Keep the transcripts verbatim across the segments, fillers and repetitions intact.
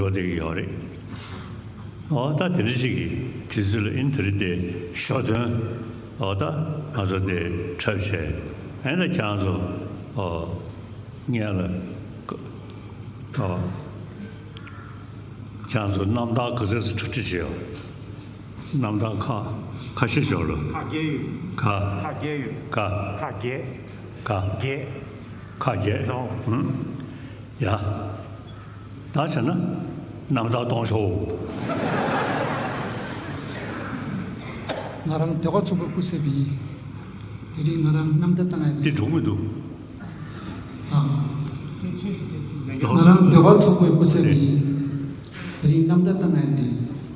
འགྲོ་བསྡད་ཀྱི་ཡོད་རེད། འོ་ད་དེ་འདྲ་ཞིག་གི་དུས་ཚོད་ལ་ཨིན་དེ་རིང་དེ་ཞོ་སྟོན། འོ་ད་ང་ཚོ་དེ་འཁྲབ་བྱས། ཨེ་ད་ཁྱེད་རང་ཚོ་འོ་སྔོན་ལ་འོ་ཁྱེད་རང་ཚོ་རྣམ་ཐར་ག་ཚོད་ཙམ་གྲ་སྒྲིག་བྱས་ཡོད། རྣམ་ཐར་ཁག་ཁ་ཤས་ཤོག་ལོ། ཁག་བརྒྱད་ཡོད། ཁ། ཁག་བརྒྱད་ཡོད། ཁ། ཁག་བརྒྱད། ཁ། བརྒྱད། ཁག་བརྒྱད། ནོ། ཧུམ། ཡ། ད་བྱས་ན་རྣམ་ཐར་གཏོང་ཤོག། ང་རང་ཟློས་གར་ཚོགས་པའི་སྐུ་ཚབ་ཡིན། དེ་རིང་ང་རང་རྣམ་ཐར་བཏང་ཡ་འདི་འགྲིག་མི་འདུག། ཨ། ང་རང་ཟློས་གར་ཚོགས་པའི་སྐུ་ཚབ་ཡིན། དེ་རིང་རྣམ་ཐར་བཏང་ཡ་འདི།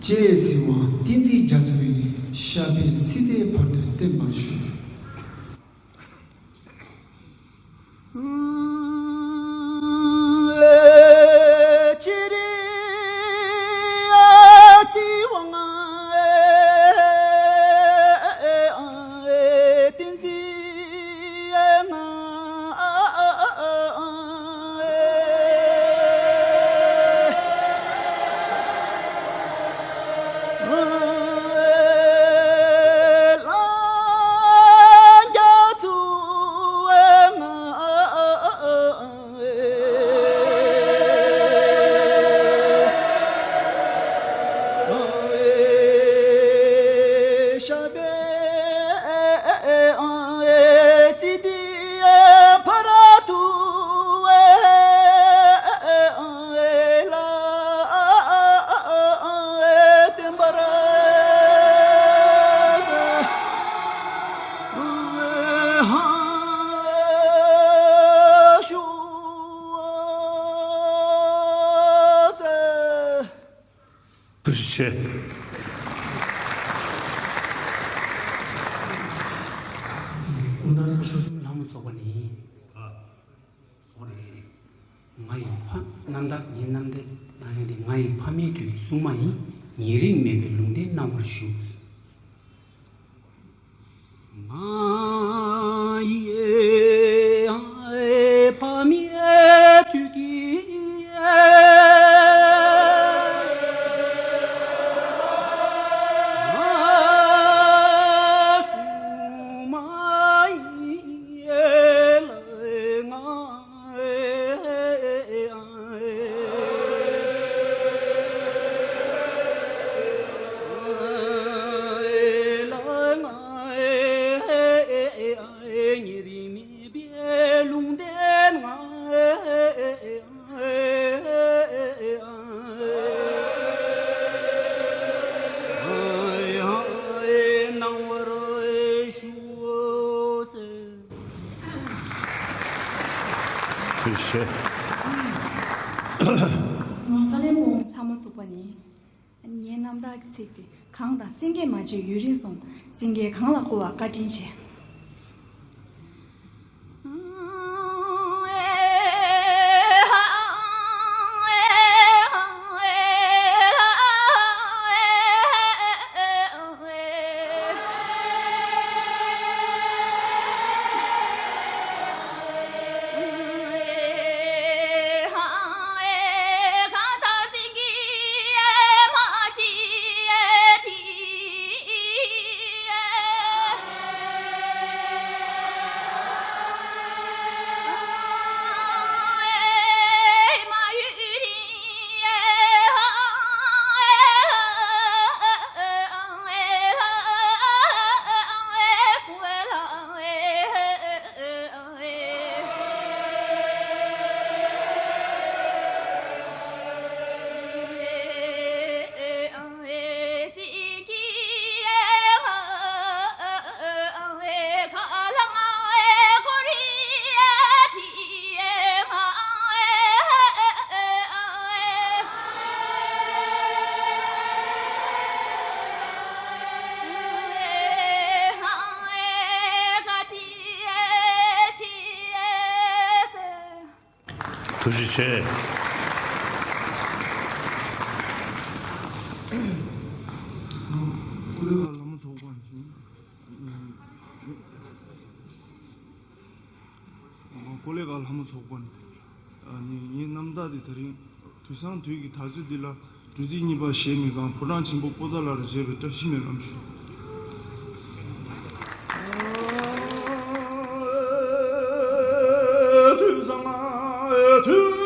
སྤྱན་རས་གཟིགས་དབང་བསྟན་འཛིན་རྒྱ་མཚོ་ཡི་ཞབས་པད་སྲིད་མཐའི་བར་དུ་བརྟན་པར་ཤོག། ཐུགས་རྗེ་ཆེ། སྐུ་ན་ཆོལ་གསུམ་ལྷ་མོ་ཚོགས་པ་ནས། ང་ཡི་ཕ། རྣམ་ཐར། ངའི་རྣམ་ཐར་གནང་ཡ་དེ། ང་ཡི་ཕ་མེས་དུས་ཀྱི་སྲུང་མ་ཡིན། ཉེ་རིང་མེད་པའི་ལུང་བསྟན་གནང་བར་ཞུ། ང་ཡི་ཕ་མེས་དུས་ཀྱི་སྲུང་མ་ཡིན། གནང་བར་ཞུ། ཐུགས་རྗེ་ཆེ། ང་ཀ་ལེ་མོང་ལྷ་མོ་ཚོགས་པ་ནས། ངའི་རྣམ་ཐར་གྱི་ཚིག་དེ། གངས་དང་སེང་གེ་མ་མཇལ་ཡུན་རིང་སོང་། སེང་གེས་གངས་ལ་བསྐོར་བར་བཀའ་དྲིན་ཆེ། ཐུགས་རྗེ་ཆེ། ཀོ་ལི་གྷལ་ལྷ་མོ་ཚོགས་པ་ནས། ཀོ་ལི་གྷལ་ལྷ་མོ་ཚོགས་པ་ནས། ཨ་ནི་ངའི་རྣམ་ཐར་དེ་དེ་རིང་ དུས་སང་དུས་ཀྱི་ད་ཚོད་འདི་ལ་གྲུ་གཟིངས་གཉིས་པ་ཞལ་མི་གང་ཕོ་བྲང་ཆེན་པོ་པོ་ཏཱ་ལ་རུ་མཇལ་བའི་བཀྲ་ཤིས་སྨོན་ལམ་ཞུ། དུས་སང་དུས།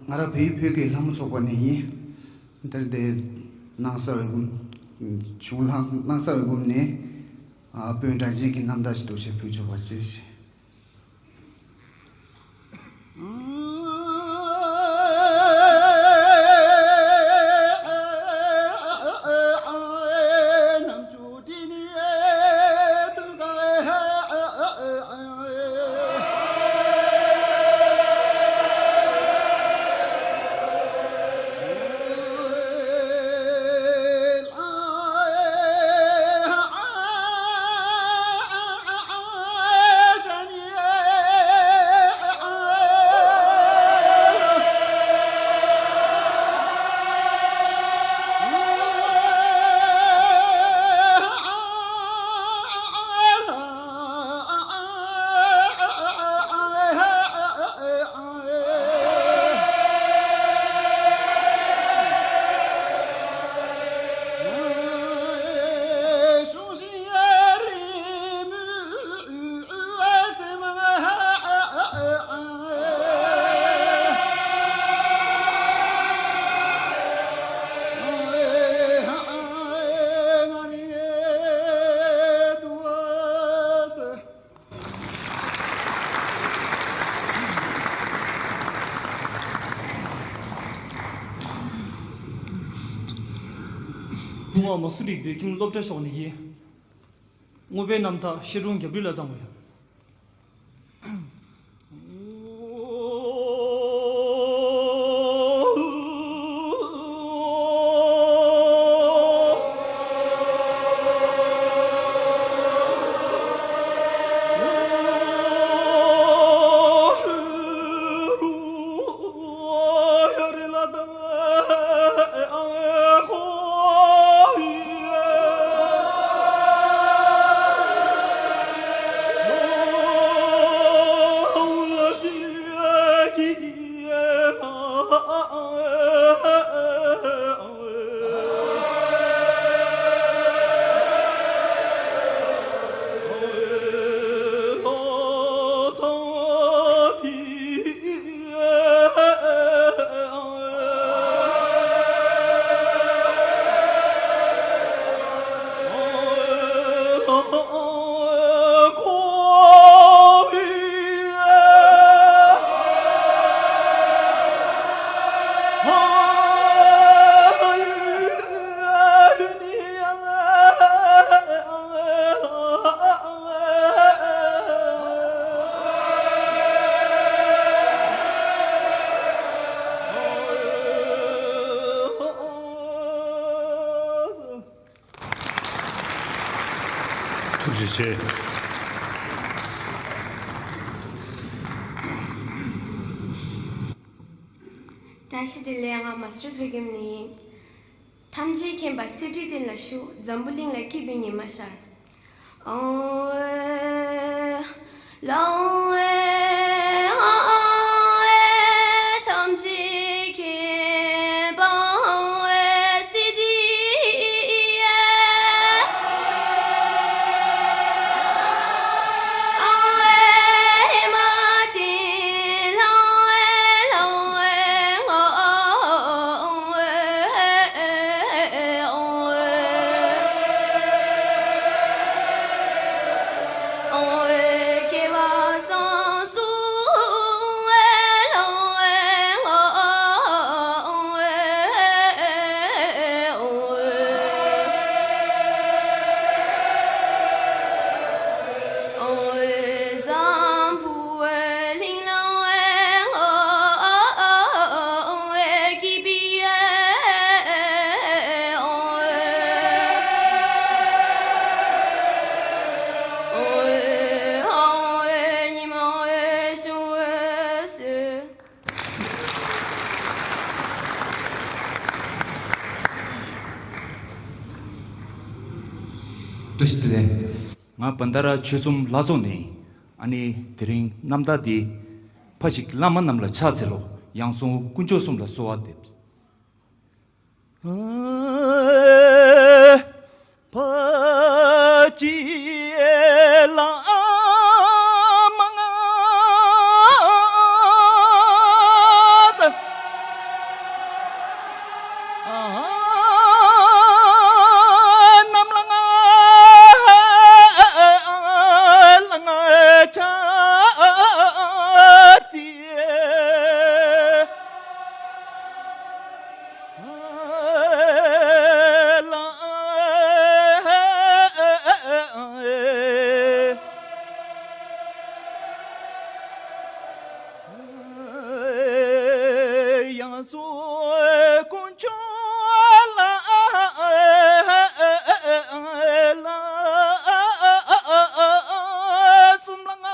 ང་རང་བལ་ཡུལ་བོད་ཀྱི་ལྷ་མོ་ཚོགས་པ་ནས་ཡིན། འདིར་དེ་སྣང་ས་འོད་འབུམ། གཞུང་སྣང་སྣང་ས་འོད་འབུམ་ནས། དཔོན་སྒྲ་གཅན་གྱི་རྣམ་ཐར་ཞིག་འདུག་ཅེས་ཕུལ་ཆོག་པ་ཅེས། ཐུང་བ་མ་སུ་རིག་བོད་ཁྱིམ་སློབ་གྲྭ་ཤོག་ནས་ཡིན། དངོས་པོའི་རྣམ་ཐར་བཤད་སྒྲུང་རྒྱབ་རི་ལ་བཏང་བ་ཡིན། ཆེ། བཀྲ་ཤིས་བདེ་ལེགས། ང་མ་སུ་བོད་ཁྱིམ་ནས་ཡིན། ཐམས་ཅད་མཁྱེན་པ་གསེར་ཁྲིའི་སྟེང་ལ་བཞུགས། འཛམ་བུ་གླིང་ལ་སྐྱིད་པའི་ཉི་མ་ཤར། ཨོ་ཨེ་ལོང་ཨེ་ཨོ་ཨེ་ཐམས་ཅད་མཁྱེན་པ་ཨོ་ཨེ་གསེར་ཁྲིའི་ཨེ། ཨོ་ཨེ་ཧེ་མ་ཏི་ལོང་ཨེ་ལོང་ཨེ་ཨོ་ཨོ་བཀྲ་ཤིས་བདེ་ལེགས། ང་བན་ད་ར་ཆོས་ཚོམས་ལྷ་ཚོགས་ནས། ཨ་ནི་དེ་རིང་རྣམ་ཐར་འདི་ཕ་ཞིག་བླ་མ་རྣམས་ལ་ཕྱག་འཚལ་ལོ། ཡང་སོང་དཀོན་མཆོག་གསུམ་ལ་གསོལ་བ་འདེབས། ཕ་ཅི་ལ་མང་ཨ་རྣམས་ལ་ལ་ཕྱག་འཚལ། ཡང་སོ་དཀོན་མཆོག་ལ་ལ་གསུམ་ལ་ང་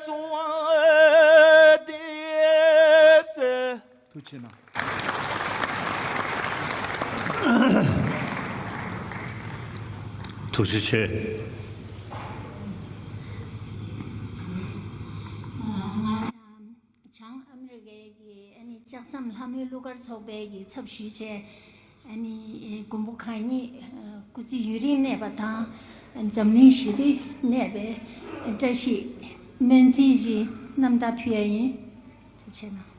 གསོལ་བ་འདེབས་ཟེར། ཐུགས་ཆེ་གནང་། ཐུགས་རྗེ་ཆེ། ང་བྱང་ཨ་མི་རི་ཀའི་གི་ཨ་ནི་ལྕགས་ཟམ་ལྷ་མོའི་གླུ་གར་ཚོགས་པའི་གི་ཚབ་ཞུས་བྱས། ཨ་ནི་མགོན་པོ་གང་ཉིད་སྐུ་ཚེ་ཡུན་རིང་གནས་པ་དང་། འཛམ་གླིང་ཞི་བདེ་གནས་པའི་བཀྲ་ཤིས་སྨོན་ཚིག་བཞི་རྣམ་ཐར་ཕུལ་ཡ་ཡིན། ཐུགས་ཆེ་གནང་།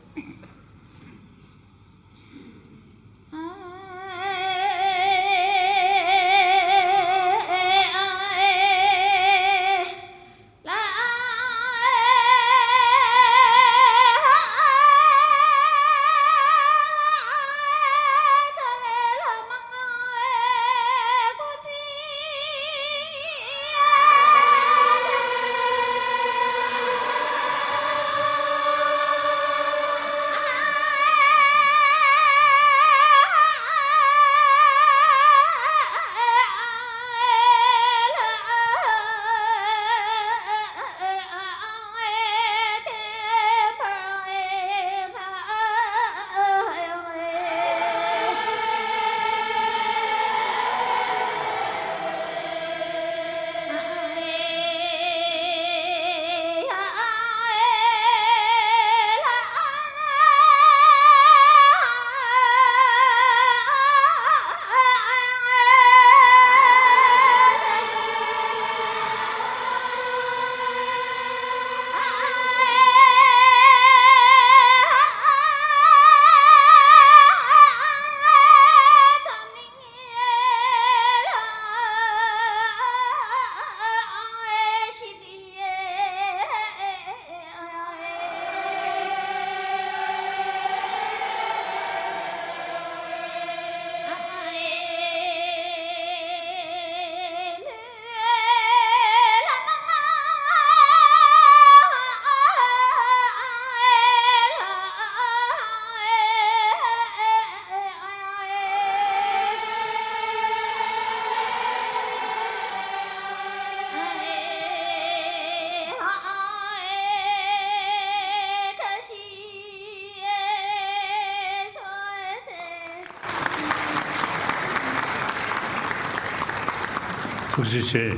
ཐུགས་རྗེ་ཆེ།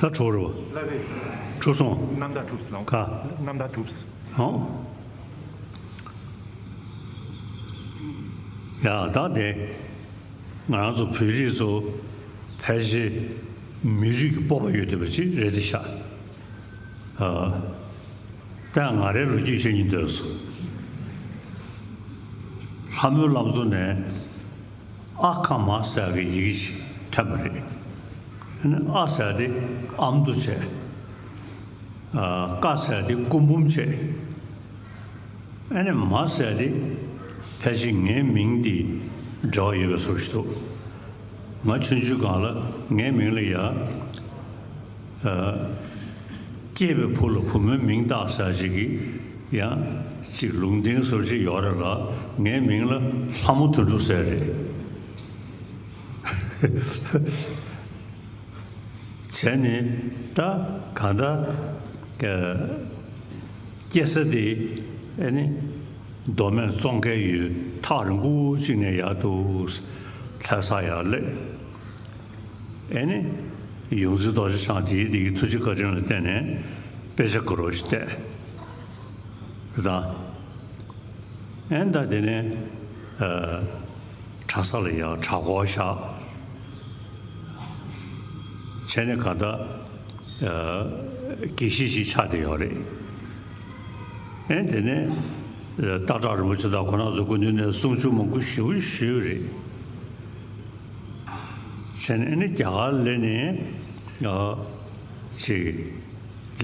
ད་གྲོལ་རེད་པ། ལགས་རེད། གྲོལ་སོང་། རྣམ་དག་གྲུབ་སོང་། ག་རྣམ་དག་གྲུབ་སོང་། ཨོ། ཡ་ད་དེ། ང་རང་ཚོ་བོད་རིགས་ཚོ་ཕལ་ཆེར་མི་རིགས་ཀྱི་སྤོབས་པ་ཡོད་བསྡད་པ་ཅིག་རེད་དེ་ཤག་ཨ། ད་ང་རའི་ལོ་རྒྱུས་བཤད་སྙིང་འདོད་སོང་། ལྷ་མོའི་བླ་མཚོ་ནས་ཨ་ཁ་མ་ཟེར་གི་ཡི་གེ་ཞིག་ཐོན་པ་རེད། ཨ་ནི་ཨ་ཟེར་དེ་ཨ་མདོ་བྱས། ཨ། ཀ་ཟེར་དེ་སྐུ་འབུམ་བྱས། ཨ་ནི་མ་ཟེར་དེ་ཕལ་ཆེར་ངའི་མིང་དེ་འབྲེལ་བ་ཡོད་པའི་བཟོ་ཞིག་འདུག་ང་ཆུང་ཆུང་སྒང་ལ་ངའི་མིང་ལ་ཡ། ཨ། སྐྱེས་པའི་བུ་ལ་བུ་མོའི་མིང་བཏགས་ཟེར་ཅིག་གི་ཡང་ཅིག་ལུང་བསྟན་བཟོ་ཅིག་ཡོད་རེད་ལ། ངའི་མིང་ལ་ལྷ་མོ་དོན་གྲུབ་ཟེར་རེད། བྱས་ནས་ད་གང་ལྟར་སྐྱེ་ས་དེ་ཨ་ནི་མདོ་སྨད་ཙོང་ཁའི་ཡུལ་ཐག་རིང་པོ་ཅིག་ནས་ཡར་འདུག་ལྷ་ས་ཡར་སླེབས། ཨ་ནི་ཡོངས་འཛིན་རྡོ་རྗེ་འཆང་དེའི་དེ་གི་ཐུགས་རྗེ་བཀའ་དྲིན་ལ་བརྟེན་ནས་དཔེ་ཆ་དགའ་རབ་ཅིག་བལྟས། རེད་དང་། ཨ་ནི་ད་དེ་ནས་ཨ། གྲྭ་ས་ལ་ཡར་གྲྭ་སྐོར་བཞག་བྱས་ནས་གང་ལྟར་ཨ། དགེ་བཤེས་ཤིག་ཆགས་བསྡད་ཡོད་རེད། ཨ་ནི་དེ་ནས་ཨ། སྟག་བྲག་རིན་པོ་ཆེ་དང་ཁོང་རྣམ་ཚོའི་སྐུ་མདུན་ནས་གསུང་ཆོས་མང་པོ་ཞེ་པོ་ཞུས་པ་རེད། བྱས་ནས་ཨ་ནི་རྒྱ་གར་སླེབས་ནས་ཨ། ཅིག་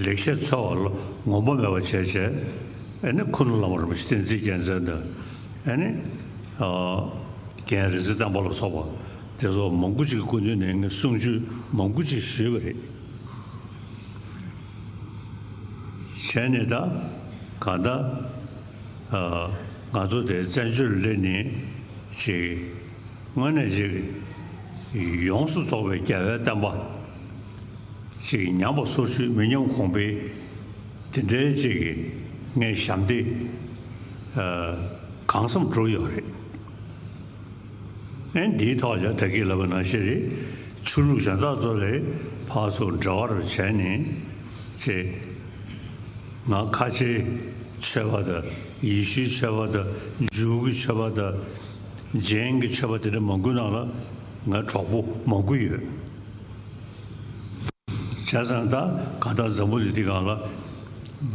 ལེགས་བཤད་འཚོལ་བ་ལ་ངོམས་པ་མེད་པ་བྱས་བྱས། ཨ་ནི་ཁུ་ནུ་བླ་མ་རིན་པོ་ཆེ་བསྟན་འཛིན་རྒྱལ་མཚན་དང་། ཨ་ནི་ཨ། རྒན་རིག་འཛིན་བསྟན་པ་ལ་སོགས་པ་དེ་ཚོ་མང་པོ་ཅིག་གི་སྐུ་མདུན་ནས་ངས་གསུང་ཆོས་མང་པོ་ཅིག་ཞུས་པ་རེད། བྱས་ནས་ད་གང་ལྟར་ཨ། ང་ཚོ་དེ་བཙན་བྱོལ་སླེབས་ནས་ཅིག་དངོས་གནས་ཅིག་ཡོངས་སུ་རྫོགས་པའི་རྒྱལ་བའི་བསྟན་པ་ཅིག་ཉམས་པ་སོར་ཆུད་མི་ཉམས་གོང་འཕེལ་དེ་འདྲའི་ཅིག་གི་ངས་ཞབས་འདེགས་ཨ། གང་འཚམ་སྒྲུབ་ཡོད་རེད། ཨ་ནི་འདིའི་ཐོག་ལ་ད་གིན་ལབ་པ་ནང་བཞིན་རེད། ཆོས་ལུགས་གཞན་དག་ཚོ་ལས་ཕར་ཚུར་འབྲེལ་བ་རུ་བྱས་ནས་ཅིག་ང་ཁ་ཆེའི་ཆོས་པ་དང་ཡེ་ཤུའི་ཆོས་པ་དང་ཇུའུ་གི་ཆོས་པ་དང་ཇེན་གྱི་ཆོས་པ་དེ་འདྲ་མང་པོའི་ནང་ལ་ངའི་གྲོགས་པོ་མང་པོ་ཡོད། བྱས་ཙང་ད་གང་ལྟར་འཛམ་བུ་གླིང་འདི་སྒང་ལ་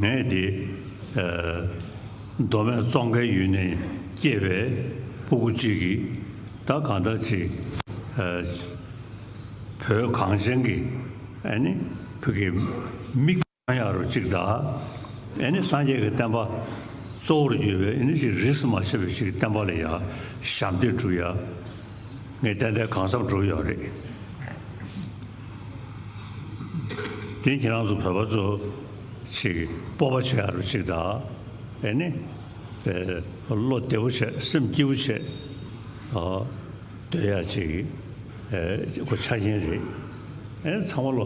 ངས་དེ་ཨ། མདོ་སྨད་ཙོང་ཁའི་ཡུལ་ནས་སྐྱེས་པའི་སྤུ་གུ་གཅིག་གིས་ད་གང་ལྟར་ཅིག་ཨ། བོད་གངས་ཅན་གྱི་ཨ་ནི་བོད་ཀྱི་མིག་ཡག་རུ་གཅིག་དང་། ཨ་ནི་སངས་རྒྱས་ཀྱི་བསྟན་པ་གཙོ་བོར་གྱུར་པའི་ཨ་ནི་ཅིག་རིས་སུ་མ་ཆད་པའི་ཅིག་བསྟན་པ་ལ་ཡང་ཞབས་འདེགས་སྒྲུབ་ཡ། ངས་ཏན་ཏན་གང་འཚམ་སྒྲུབ་ཡོད་རེད། དེ་ཁྱེད་རང་ཚོ་བོད་པ་ཚོ་ཅིག་སྤོབས་པ་བྱེད་ཡ་རུ་གཅིག་དང་། ཨ་ནི་བློ་བདེ་པོ་བྱས་སེམས་སྐྱིད་པོ་བྱས་སྡོད་ཡ་ཅིག་ཁོ་ཆ་རྐྱེན་རེད། ཨ་ནི་ཚང་མ་ལོ་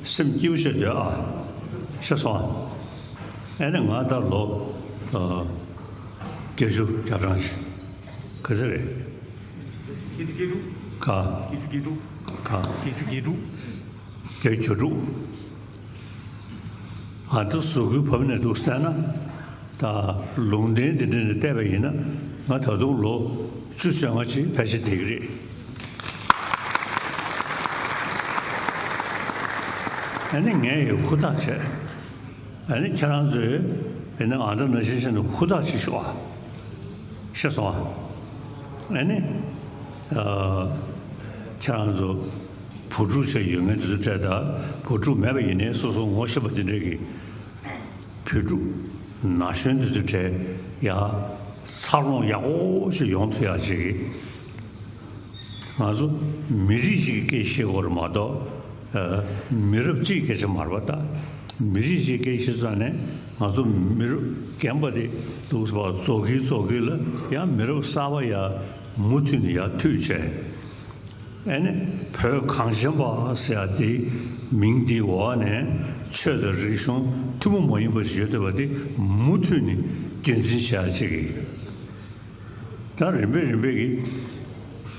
སེམས་སྐྱིད་པོ་བྱས་སྡོད་ཨ། ཤེས་སོང་ཨ། ཨ་ནི་ང་ད་ལོ་བརྒྱད་ཅུ་གྱ་གྲངས་ཤིག་ག་ཚོད་རེད། བརྒྱད་ཅུ་གྱ་དྲུག་ག་བརྒྱད་ཅུ་གྱ་དྲུག་ག་བརྒྱད་ཅུ་གྱ་དྲུག་བརྒྱད་ཅུ་གྱ་དྲུག་ཨ། ད་གཟུགས་སྐུའི་བབ་ནས་འདུག་བལྟས་ན། ད་ལུང་བསྟན་འདི་འདྲ་ནས་བལྟས་པ་ཡིན་ན་ང་ད་དུང་ལོ་བཅུ་བཅོ་ལྔ་ཅིག་ཕལ་ཆེར་བསྡད་ཀྱི་རེད། ཨ་ནི་ངས་ཡང་ཧུར་ཐག་བྱས། ཨ་ནི་ཁྱེད་རང་ཚོས་ཡིན་ན་ཨ་འདྲ་ནང་བཞིན་བྱས་ནས་ཧུར་ཐག་བྱེད་ཤོག་ཨ། ཤེས་སོང་ཨ། ཨ་ནི་ཨ། ཁྱེད་རང་ཚོ་བུ་ཕྲུག་བྱས་ཡོད་མཁན་དེ་ཚོ་གྲས་དང་བུ་ཕྲུག་མེད་པ་ཡིན་ནའི་སོ་སོ་ངོ་ཤེས་པ་དེ་འདྲས་ཀྱི་བུ་ཕྲུག་ན་གཞོན་དེ་ཚོ་གྲས་ཡ་འཚར་ལོངས་ཡག་པོ་ཞིག་ཡོང་ཐུབ་ཡག་ཅིག་གི། ང་ཚོ་མི་རིགས་གཅིག་གི་སྐད་བཤད་དགོས་རེད་མ་གཏོགས། ཨ། མི་རབས་གཅིག་གི་སྐད་ཆ་མ་རེད་པ། ད་མི་རིགས་གཅིག་གི་སྐད་བཤད་ཙང་ནས་ང་ཚོ་མི་རབས་རྒན་པ་དེ་འདུག་སེ་བ་རྫོགས་ཀྱིན་རྫོགས་ཀྱིན་ལ་ཡང་མི་རབས་གསར་པ་ཡར་མུ་མཐུད་ནས་ཡར་མཐུད་བྱས། ཨ་ནི་བོད་གངས་ཅན་པ་ཟེར་ཡ་དེ་མིང་དེའི་འོག་ནས་ཆོས་དང་རིག་གཞུང་ཐུན་མོང་མ་ཡིན་པ་ཞིག་ཡོད་བསྡད་པ་དེ་མུ་མཐུད་ནས་རྒྱུན་འཛིན་བྱེད་ཡ་ཅིག་གི། ད་རིམ་པས་རིམ་པས་ཀྱིས།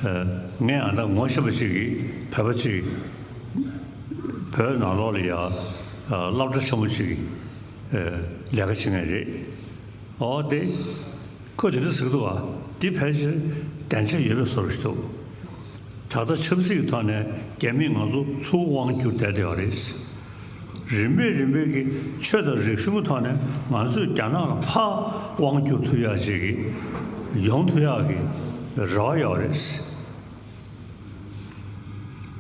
ཨ། ངས་ཨ་ད་ངོ་ཤེས་པ་ཅིག་གིས་བོད་པ་ཅིག་བོད་ནང་ལོགས་ལ་ཡ། ཨ། སློབ་གྲྭ་ཆེན་མོ་ཅིག་གི། ཨ། ལས་ཀ་བྱེད་མཁན་རེད། ཨོ་དེ། ཁོས་དེ་འདྲ་ཟེར་གི་འདུག་བ། འདི་ཕལ་ཆེར་བདེན་ཆ་ཡོད་པའི་བཟོ་འདྲ་ཞིག་འདུག་ད་ལྟ་ཆབ་སྲིད་ཀྱི་ཐོག་ནས་རྒྱ་མིས་ང་ཚོ་ཚུར་དབང་བསྒྱུར་བསྡད་བསྡད་ཡོད་རེད། རིམ་པས་རིམ་པས་ཀྱི་ཆོས་དང་རིག་གཞུང་གི་ཐོག་ནས་ང་ཚོས་རྒྱ་ནག་ལ་ཕར་དབང་བསྒྱུར་ཐུབ་ཡག་ཅིག་གི་ཡོང་ཐུབ་ཡག་གི་རེ་བ་ཡོད་རེད།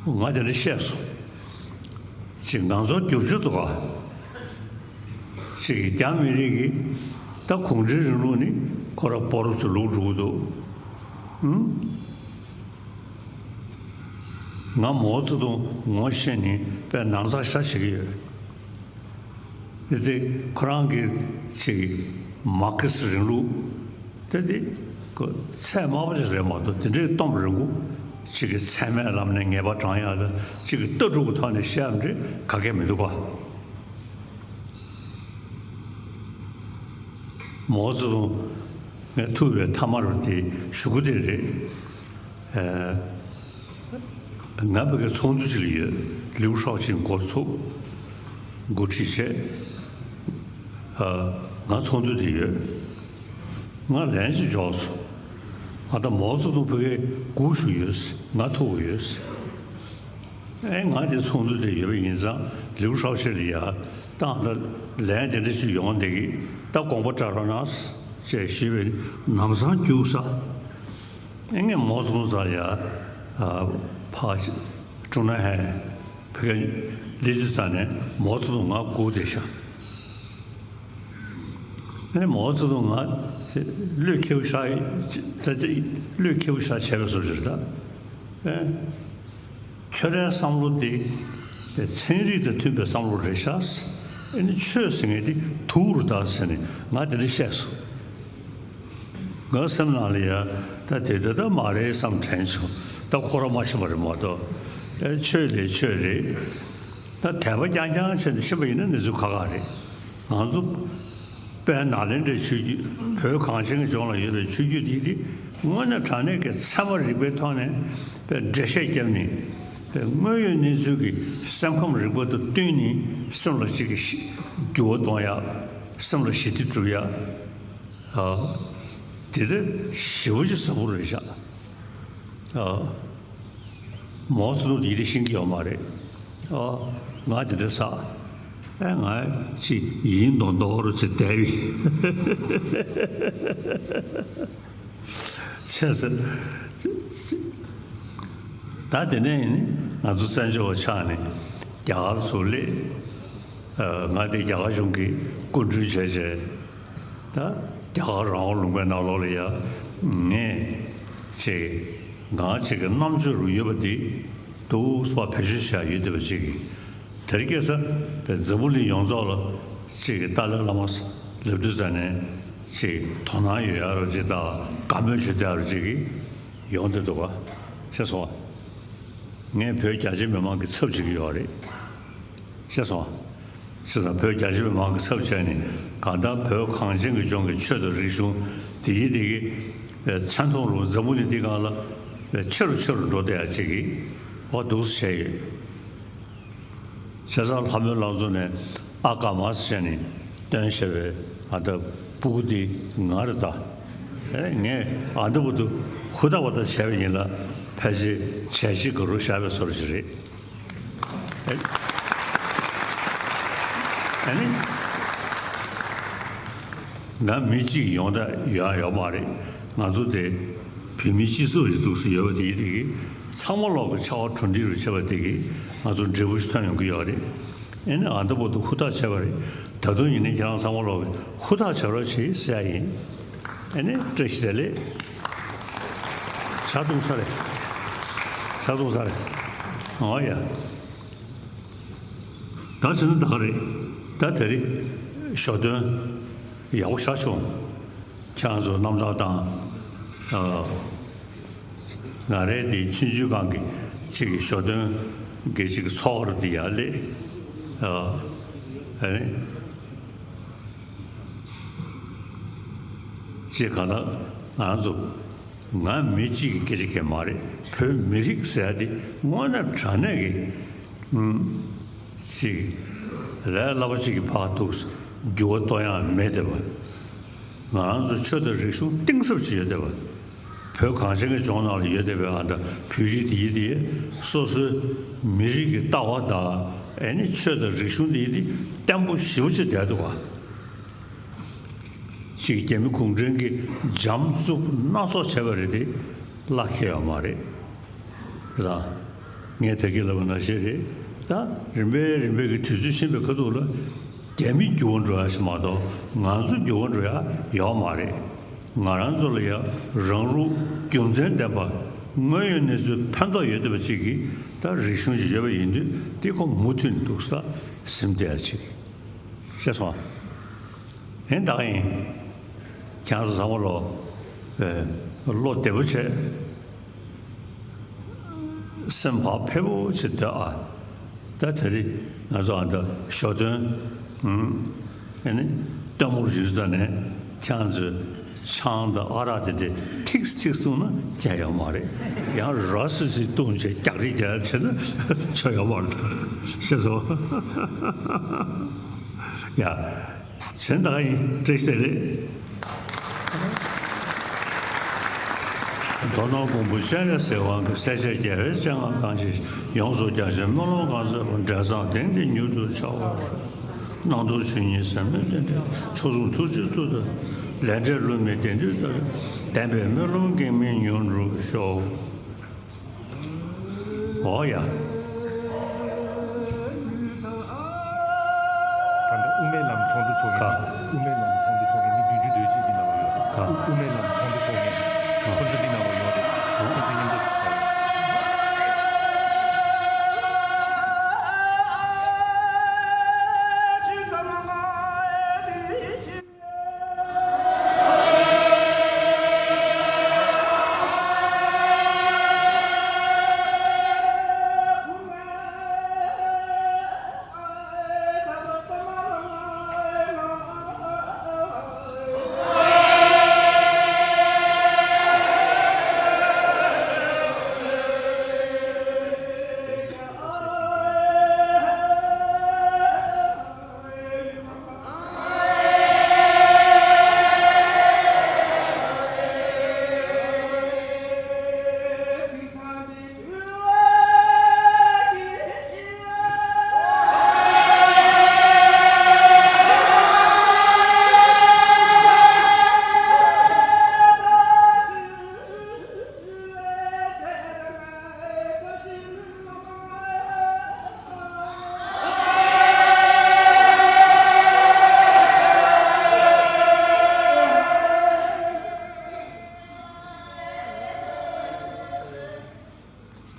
ང་དེ་འདྲ་བཤད་སོང་། ཅིག་ང་ཚོ་རྒྱབ་སྐྱོར་འདུག་ག་ཅིག་རྒྱ་མི་རིགས་ཀྱི་ད་གུང་ཁྲན་རིང་ལུགས་ནི་ཁོ་ར་བོར་ཚུར་ལུག་འགྲོ་གི་འདུག་ཨུམ། ང་མའོ་ཙེ་ཏུང་ངོ་ཤེས་ནི་དཔེ་ནང་ཚགས་ཤ་བྱེད་ཀྱི་ཡོད། དེ་དེ་ཁོ་རང་གི་ཅིག་མར་ཁེ་སི་རིང་ལུགས་དེ་དེ་ཁོ་ཚད་དམའ་པོ་ཅིག་རེད་མ་གཏོགས་དེ་འདྲའི་གཏོང་རིང་པོ་ཅིག་གི་ཚད་མའི་ལམ་ནས་ངེས་པ་དྲངས་ཡག་ལ་ཅིག་གི་ལྟ་གྲུབ་ཀྱི་ཐོག་ནས་བཤད་ཡག་འདྲ་ག་གེ་མི་འདུག་ག་མའོ་ཙེ་ཏུང་ངས་ཐུག་པའི་མཐའ་མ་རུ་དེ་ཞུ་གི་དེ་རེད། ཨ། ང་ཕ་གིའི་ཚོགས་འདུ་ཅིག་ལ་ཡོད། ལིའུ་ཧྲའོ་ཅིན་འགོ་ཚུགས། འགོ་ཁྲིད་བྱས། ཨ། ང་ཚོགས་འདུ་དེ་ཡོད། ང་ལན་ཅིག་འབྱོར་སོང་། ང་ད་མའོ་ཙེ་ཏུང་ཕ་གིར་སྒུག་བཞུགས་ཡོད། ང་ཐུག་ཡོད། ཨེ། ང་དེ་ཚོགས་འདུ་དེ་ཡོད་པ་ཡིན་ཙང་ལིའུ་ཧྲའོ་ཅིན་ལ་ཡ་ད་ང་ད་ལན་དེ་འདྲ་ཅིག་ཡོང་བསྡད་ཀྱི། ད་དགོངས་པ་བཀྲ་རོགས་གནང་ཞེས་ཞུས་པས་ལམ་སང་རྒྱུགས་ས། ཨེ། ངས་མའོ་ཙེ་ཏུང་རྩར་ཡ། ཨ། ཕར་ཀྲུང་ནན་ཧན་ཕ་གིར་སླེབས་དུས་ཙམ་ནས་མའོ་ཙེ་ཏུང་ང་སྒུག་བསྡད་ཤག་ཨེ། མའོ་ཙེ་ཏུང་ང་བློས་འཁེལ་བ་ཤ་ད་ཅི་བློས་འཁེལ་བ་ཤ་བྱས་པའི་བཟོ་ཅིག་རེད་ད། ཨེ། ཁྱོད་རའི་བསམ་བློ་དེ་ཚན་རིག་དང་མཐུན་པའི་བསམ་བློ་རེད་ཤག་ཨེ་ནི་ཆོས་ཟེར་མཁན་དེ་དུག་རུ་ད་ཟེར་ནས་ང་དེ་འདྲ་བཤད་སོང་། ང་སེམས་ནང་ལ་ཡ་ད་དེ་ད་ད་མ་རེད་བསམ་དྲན་བྱུང་། ད་ཁོ་རང་མ་ཤེས་པ་རེད་མ་གཏོགས། ཨེ། ཆོས་ལས་ཆོས་རེད། ད་དད་པ་རྐྱང་རྐྱང་བྱས་ནས་ཕྱིན་པ་ཡིན་ན་གནས་ཚུལ་ཁག་ཁག་རེད། ང་ཚོ་དཔལ་ནཱ་ལེནྡྲའི་ཆོས་བརྒྱུད། བོད་གངས་ཅན་གྱི་ལྗོངས་ལ་ཡོད་པའི་ཆོས་བརྒྱུད་འདི་དེ་དངོས་གནས་དྲང་གནས་ཀྱི་ཚད་མ་རིག་པའི་ཐོག་ནས་དཔེ་འགྲེལ་བཤད་བརྒྱབ་ནས། དཔེ་དངོས་ཡོད་གནས་ཚུལ་གྱི་སེམས་ཁམས་རིག་པ་དང་བསྟུན་ནས་སེམས་ལ་ཅིག་གི་འགྱུར་བ་གཏོང་ཡག་སེམས་ལ་ཞི་བདེ་སྒྲུབ་ཡག་ཨ། དེ་འདྲ་ཞེ་པོ་ཅིག་ཟབ་པོ་རེད་ཤག་ཨ། མའོ་ཙེ་ཏུང་དེ་འདྲ་ཤེས་ཀྱི་ཡོད་མ་རེད། ཨ། ང་དེ་འདྲ་ཟེར། ཨེ། ང་ཅིག་ཡིན་མདོག་མདོག་རུ་ཅིག་བསྡད་པས། བྱས་ཙང་། ད་དེ་ནས་ཡིན་ནི་ང་ཚོ་བཙན་བྱོལ་བ་ཆགས་ནས་རྒྱ་གར་ཚུར་སླེབས། ཨ། ང་དེ་རྒྱ་གར་གཞུང་གི་སྐུ་མགྲོན་བྱས་བྱས། ད་རྒྱ་གར་རང་དབང་ལུང་པའི་ནང་ལོགས་ལ་ཡ་ངས་ཅིག་ང་ཅིག་གི་རྣམ་དཔྱོད་རུ་ཡོད་པ་འདི་འདུག་སེ་བེད་སྤྱོད་བྱས་ཡོད་བསྡད་པ་ཅིག་གིས། དེ་རིང་ཁ་སང་འཛམ་བུ་གླིང་ཡོངས་རྫོགས་ལ་ཅིག་གི་ཏཱ་ལའི་བླ་མ་ལབ་དུས་ཙམ་ནས་ཅིག་དོ་སྣང་ཡོད་ཡག་རུ་ཅིག་དང་དགའ་མོས་བྱེད་བསྡད་ཡག་རུ་ཅིག་གིས་ཡོང་བསྡད་འདུག་ག་ཤེས་སོང་བ། ངས་བོད་རྒྱ་ཆེ་མི་མང་གི་ཚབ་བྱེད་ཀྱི་ཡོད་རེད། ཤེས་སོང་། བྱས་ཙང་བོད་རྒྱ་ཆེ་མི་མང་གི་ཚབ་བྱས་ནས་གང་ལྟར་བོད་གངས་ཅན་གྱི་ལྗོངས་ཀྱི་ཆོས་དང་རིག་གཞུང་དེ་ཡི་དེ་གི་མཚན་མཐོང་རུ་འཛམ་བུ་གླིང་འདི་སྒང་ལ་ཆེ་རུ་ཆེ་རུ་འགྲོ་བསྡད་ཡག་ཅིག་གི་འོ་འདུག་སེ་བྱས་ཡོད། བྱས་ཙང་ལྷ་མོའི་ལག་འཛོམས་ནས་ཨ་ཀ་མ་ཟེར་བྱས་ནས་སྟོན་བྱས་པའི་ཨ་ད་སྤུ་གུ་འདི་ང་རེད་ད། ཨེ། ངས་ཨ་འདི་བར་དུ་ཧུར་ཐག་པ་ད་བྱས་པ་ཡིན་ལ་ཕལ་ཆེར་བྱས་རྗེས་ག་རུ་བཞག་པའི་བཟོ་འདྲ་ཅིག་རེད། ཨ་ནི། ང་མི་གཅིག་ཡོང་ད་ཡོང་ཡོད་མ་རེད། ང་ཚོ་དེ་བོད་མི་སྤྱི་ཚོགས་ཤིག་འདུག་སེ་ཡོད་པ་དེ་དེ་གི་ཚང་མ་ལོག་གི་ཆ་བ་གྲུ་འདེགས་རུ་བྱེད་པ་དེ་གི་ང་ཚོ་འབྲས་བུ་ཞིག་ཐོན་ཡོང་གི་ཡོད་རེད། ཨ་ནི་ཨ་འདི་བར་དུ་ཧུར་ཐག་བྱས་པ་རེད། ད་དུང་ཡིན་ནའི་ཁྱེད་རང་ཚང་མ་ལོག་གི་ཧུར་ཐག་བྱེད་རོགས་བྱེད་ཟེར་ཡ་ཡིན། ཨ་ནི་བཀྲ་ཤིས་བདེ་ལེགས། ཇ་འཐུང་ཚར་རེད། ཇ་འཐུང་ཚར་རེད། འོ་ཡ། ད་བྱས་ན་ད་ག་རེད། ད་དེ་རིང་ཞོ་སྟོན་ཡག་པོ་ཞེ་དྲག་བྱུང་། ཁྱེད་རང་ཚོ་རྣམ་ཐར་དང་། ཨ། ང་རའི་དེ་ཆུང་ཆུང་སྒང་གི་ཅིག་གི་ཞོ་སྟོན་གྱི་ཅིག་གི་ཚོགས་རུ་དེ་ཡར་སླེབས། ཨ། ཨ་ནི། ཅིག་གང་ལྟར་ང་ཚོ་ ང་མི་གཅིག་གི་སྐད་ཆ་གང་མ་རེད། བོད་མི་རིགས་ཟེར་ཡ་དེ་དངོས་གནས་དྲང་གནས་ཀྱི་ཨུམ། ཅིག་ལས་སླ་པོ་ཅིག་གི་ཕར་འདུག་འགྱུར་བ་གཏོང་ཡ་མེད་བསྡད་པ། ང་རང་ཚོ་ཆོས་དང་རིག་གཞུང་གཏིང་ཟབ་ཅིག་ཡོད་བསྡད་པ། བོད་གངས་ཅན་གྱི་ལྗོངས་ནང་ལ་ཡོད་བསྡད་པའི་ཨ་ད་བོད་རིགས་དེ་ཡིན་དེ་སོ་སོའི་མི་རིགས་ཀྱི་ལྟ་བ་དང་ཨེ་ནི་ཆོས་དང་རིག་གཞུང་དེ་ཡིན་དེ་བརྟན་པོ་ཞེ་པོ་ཅིག་བསྡད་འདུག་ག་ཅིག་རྒྱ་མི་གུང་ཁྲན་གྱིས་འཇམ་རྩུབ་སྣ་ཚོགས་བྱས་པ་རེད་དེ་བླ་ཁེལ་ཡོད་མ་རེད། རེད་ད། ངས་ད་གིན་ལབ་པ་ནང་བཞིན་རེད། ད་རིམ་པས་རིམ་པས་ཀྱི་དུས་ཚོད་ཕྱིན་པའི་ཁ་ཐུག་ལ་རྒྱ་མི་འགྱུར་བ་འགྲོ་ཡ་ཞིག་མ་གཏོགས་ང་ཚོ་འགྱུར་བ་འགྲོ་ཡ་ཡོད་མ་རེད། ང་རང་ཚོ་ལ་ཡང་རང་ལུགས་རྒྱུ་མཚན་ལྡན་པ་དངོས་ཡོད་གནས་ཚུལ་ཕན་ཐོགས་ཡོད་བསྡད་པ་ཅིག་གི་ད་རིག་གཞུང་ཅིག་ཡོད་པ་ཡིན་དུས་དེ་ཁོ་མུ་མཐུད་ནས་འདུག་ས་སེམས་བདེ་ཡ་ཅིག་ཤེས་སོང་། ཨེ་ད་ག་ཡིན། ཁྱེད་རང་ཚོ་ཚང་མ་ལོ། ཨེ། བློ་བདེ་པོ་བྱས། སེམས་བག་ཕེབས་པོ་བྱས་སྡོད་ཨ། ད་དེ་རིང་ང་ཚོ་ཨ་ད་ཞོ་སྟོན། ཨུམ། ཨེ་ནི། སྟོན་མོར་ཞུས་ཙང་ནས་ཁྱེད་རང་ཚོས་ཆང་དང་ཨ་རག་དེ་དེ་ཐིགས་ཐིགས་བཏུང་ན་ཁྱད་ཡོད་མ་རེད། ཡང་ར་སི་སི་བཏུང་བྱས་རྒྱག་རེས་རྒྱག་བྱས་ན་ཆོ་ཡོད་མ་རེད། ཤེས་སོང་། ཡ། གཞན་དག་ཡིན་བཀྲ་ཤིས་བདེ་ལེགས། མདོར་ན་མགོན་པོ་སྤྱན་རས་གཟིགས་དབང་གི་སྲས་ཆེན་རྒྱལ་བའི་སྤྱན་སྔར་གང་ཞིག་ཡོངས་སུ་རྒྱ་ཆེན་སྨོན་ལམ་གང་མཛད་པ་འབྲས་བཟང་གདེང་གིས་མྱུར་དུ་འཆར་བར་ཤོག་སྣང་སྟོང་ཆོས་ཉིད་ཟབ་མོའི་རྟེན་འབྲེལ་མཆོག་ཟུང་ཐུགས་རྗེའི་མཐུ་དང་ལས་འབྲས་བསླུ་མེད་བདེན་མཐུ་ལྟར་བདེན་པའི་སྨོན་ལམ་གེགས་མེད་མྱུར་འགྲུབ་ཤོག་ཨོ་ཡ། དཔལ་ལྡན་དབུ་མའི་ལམ་ཚོགས་འདུ་ཚོགས་མཁན་དབུ་མའི་ལམ་ཚོགས་འདུ་ཚོགས་མཁན་མི་བདུན་ཅུ་དོན་གཅིག་འདི་ནང་ལ་ཡོད་ཟེར། དབུ་མའི་ལམ་ཚོགས་འདུ་ཚོགས་མཁན་ཁོ་ཚོ་འདི་ནང་ལ་ཡོད་རེད། ཁོ་ཚོ་མཉམ་དུ་ཟེར།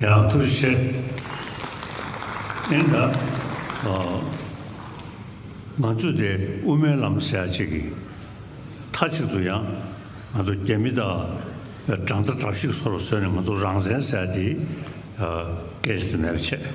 ཡང་ཐུགས་རྗེ་ཆེ། ཨེ་ད། ཨ། ང་ཚོ་དེ་དབུ་མའི་ལམ་ཟེར་ཡ་ཅིག་གི་མཐའ་གཅིག་ཏུ་ཡང་ང་ཚོ་རྒྱ་མི་དང་དགྲ་ཟླ་དགྲ་བཤིག་སོགས་ལ་བཟོས་ནས་ང་ཚོ་རང་བཙན་ཟེར་ཡ་དེ་སྐད་ཆ་དེ་མེད་པ་བྱས།